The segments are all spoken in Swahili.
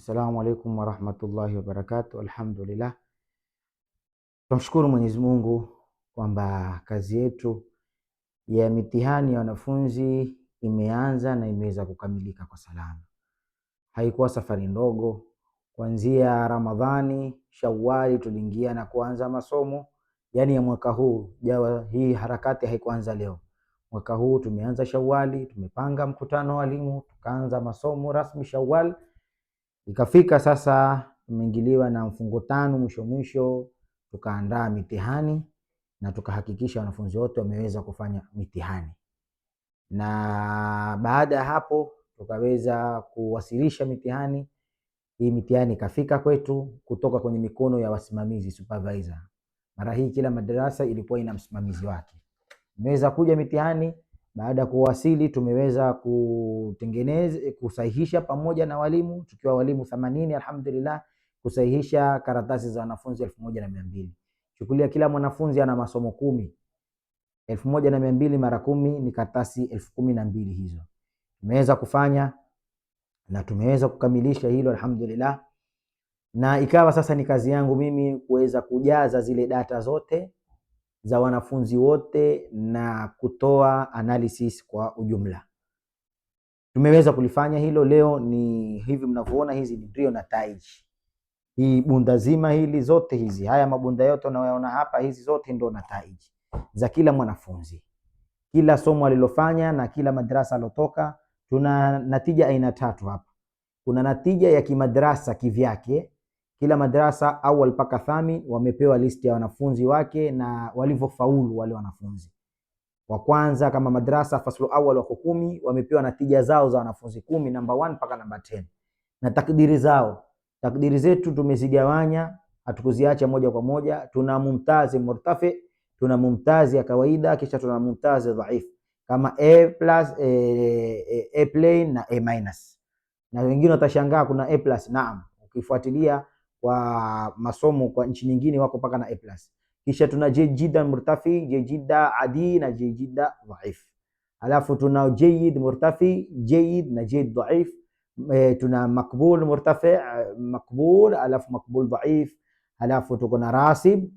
Assalamu alaikum warahmatullahi wabarakatuh. Alhamdulillah, tunamshukuru Mwenyezi Mungu kwamba kazi yetu ya mitihani ya wanafunzi imeanza na imeweza kukamilika kwa salama. Haikuwa safari ndogo. Kuanzia Ramadhani, Shawwali tuliingia na kuanza masomo yani ya mwaka huu. Jawa hii harakati haikuanza leo. Mwaka huu tumeanza Shawwali, tumepanga mkutano wa walimu, tukaanza masomo rasmi Shawwal. Ikafika sasa tumeingiliwa na mfungo tano mwisho mwisho, tukaandaa mitihani na tukahakikisha wanafunzi wote wameweza kufanya mitihani, na baada ya hapo tukaweza kuwasilisha mitihani. Hii mitihani ikafika kwetu kutoka kwenye mikono ya wasimamizi supervisor. Mara hii kila madarasa ilikuwa ina msimamizi wake. Imeweza kuja mitihani, baada ya kuwasili tumeweza kutengeneza kusahihisha pamoja na walimu tukiwa walimu 80 alhamdulillah, kusahihisha karatasi za wanafunzi 1200. Chukulia kila mwanafunzi ana masomo 10, 1200 mara 10 ni karatasi 12,000 hizo. Tumeweza kufanya na tumeweza kukamilisha hilo alhamdulillah, na ikawa sasa ni kazi yangu mimi kuweza kujaza zile data zote za wanafunzi wote na kutoa analysis kwa ujumla. Tumeweza kulifanya hilo leo. Ni hivi mnavyoona, hizi ni ndio nataiji. Hii bunda zima hili zote hizi, haya mabunda yote unayoona hapa, hizi zote ndio nataiji za kila mwanafunzi, kila somo alilofanya na kila madrasa alotoka. Tuna natija aina tatu hapa. Kuna natija ya kimadrasa kivyake, kila madrasa awal mpaka thamin wamepewa listi ya wanafunzi wake na walivyofaulu wale wanafunzi. Wa kwanza kama madrasa faslu awal wako 10, wamepewa natija zao za wanafunzi 10, namba 1 mpaka namba 10 na takdiri zao. Takdiri zetu tumezigawanya, hatukuziacha moja kwa moja. Tuna mumtazi murtafi, tuna mumtazi ya kawaida, kisha tuna mumtazi dhaif kama A plus, A plain na A minus. Na wengine watashangaa kuna A plus. Naam, ukifuatilia kwa masomo kwa nchi nyingine wako paka na A plus. Kisha tuna jayyid murtafi, jayyid adi na jayyid dhaif. Alafu tuna jayyid murtafi, jayyid na jayyid dhaif. Tuna makbul murtafi, makbul, alafu makbul dhaif. Alafu tuko na rasib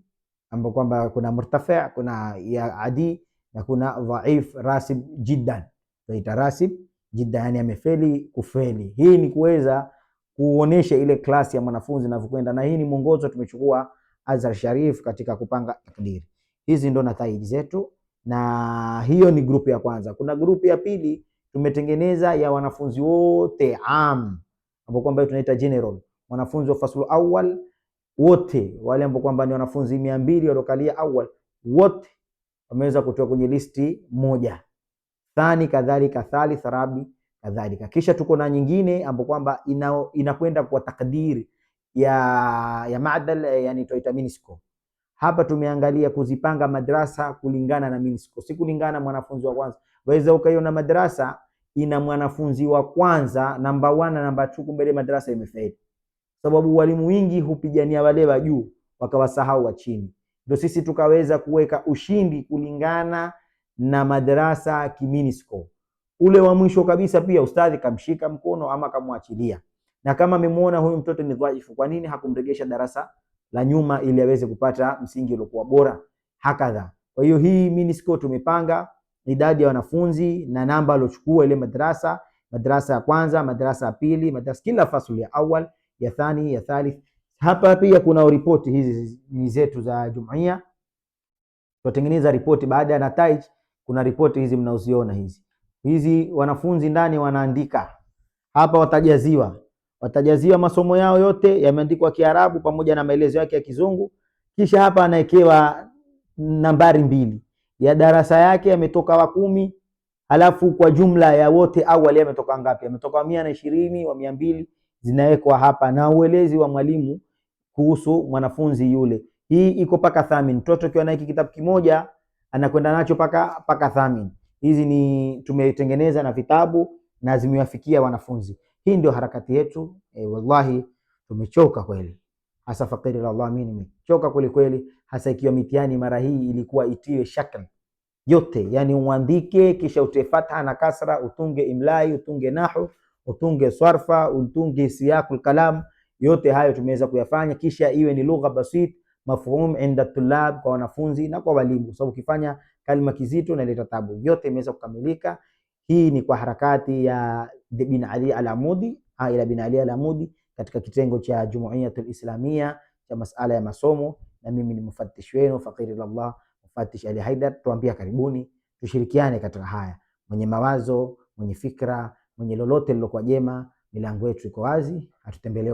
ambapo kwamba kuna murtafi, kuna ya adi na kuna dhaif rasib jiddan. Tunaita rasib jiddan, yani amefeli kufeli. Hii ni kuweza kuonesha ile klasi ya mwanafunzi inavyokwenda, na hii ni mwongozo tumechukua Azhar Sharif katika kupanga takdiri. Hizi ndo nataiji zetu, na hiyo ni grupu ya kwanza. Kuna grupu ya pili tumetengeneza ya wanafunzi wote am, ambao kwamba tunaita general, wanafunzi wa faslu awal wote wale ambao kwamba ni wanafunzi 200 waliokalia awal wote wameweza kutoa kwenye listi moja. Thani kadhalika, thalith, rabi kadhalika. Kisha tuko na nyingine ambapo kwamba inakwenda kwa takdiri ya maadal, yani tunaita mean score. Hapa tumeangalia kuzipanga madrasa kulingana na mean score, si kulingana na mwanafunzi wa kwanza. Waweza ukaiona madrasa ina mwanafunzi wa kwanza namba 1 na namba 2, kumbe ile madrasa imefeli, sababu walimu wengi hupigania wale wa juu wakawasahau wa chini. Ndio sisi tukaweza kuweka ushindi kulingana na madrasa kimini score. Ule wa mwisho kabisa pia ustadhi kamshika mkono ama kamwachilia, na kama amemuona huyu mtoto ni dhaifu, kwa nini hakumregesha darasa la nyuma ili aweze kupata msingi uliokuwa bora? Hakadha. Kwa hiyo hii mini score tumepanga idadi ya wanafunzi na namba aliochukua ile madrasa, madrasa ya kwanza, madrasa ya pili, madrasa kila fasuli ya awal, ya thani, ya thalith. Hapa pia kuna ripoti hizi ni zetu za jumuiya. Tutatengeneza ripoti baada ya nataij. Kuna ripoti hizi mnaoziona hizi. Hizi wanafunzi ndani wanaandika hapa, watajaziwa masomo yao yote yameandikwa Kiarabu pamoja na maelezo yake ya Kizungu. Kisha hapa anawekewa nambari 2 ya darasa yake, ametoka wa 10, alafu kwa jumla ya wote awali ametoka ngapi? Ametoka 120 wa 200, zinawekwa hapa na uelezi wa mwalimu kuhusu mwanafunzi yule. Hii iko paka thamin. Mtoto akiwa na hiki kitabu kimoja anakwenda nacho paka thamin. Hizi ni tumetengeneza na vitabu na zimewafikia wanafunzi. Hii ndio harakati yetu. Wallahi tumechoka kweli. Hasa fakiri la Allah, mimi nimechoka kweli kweli, hasa ikiwa mitihani mara hii ilikuwa itiwe shakl yote, yani uandike kisha utie fatha na kasra, utunge imlai, utunge nahu, utunge swarfa, utunge siyaqul kalam. Yote hayo tumeweza kuyafanya, kisha iwe ni lugha basit mafhum inda tulab, kwa wanafunzi na kwa walimu, sababu ukifanya kalima kizito inaleta tabu. Yote imeweza kukamilika. Hii ni kwa harakati ya bin Ali Al-Amudi, Aila bin Ali Al-Amudi katika kitengo cha Jumuiyatul Islamia cha masala ya masomo, na mimi ni mufatish wenu fakiri Allah, Mufatish Ali Haidar. Tuambia karibuni, tushirikiane katika haya. Mwenye mawazo, mwenye fikra, mwenye lolote lilokuwa jema, milango yetu iko wazi, atutembelee.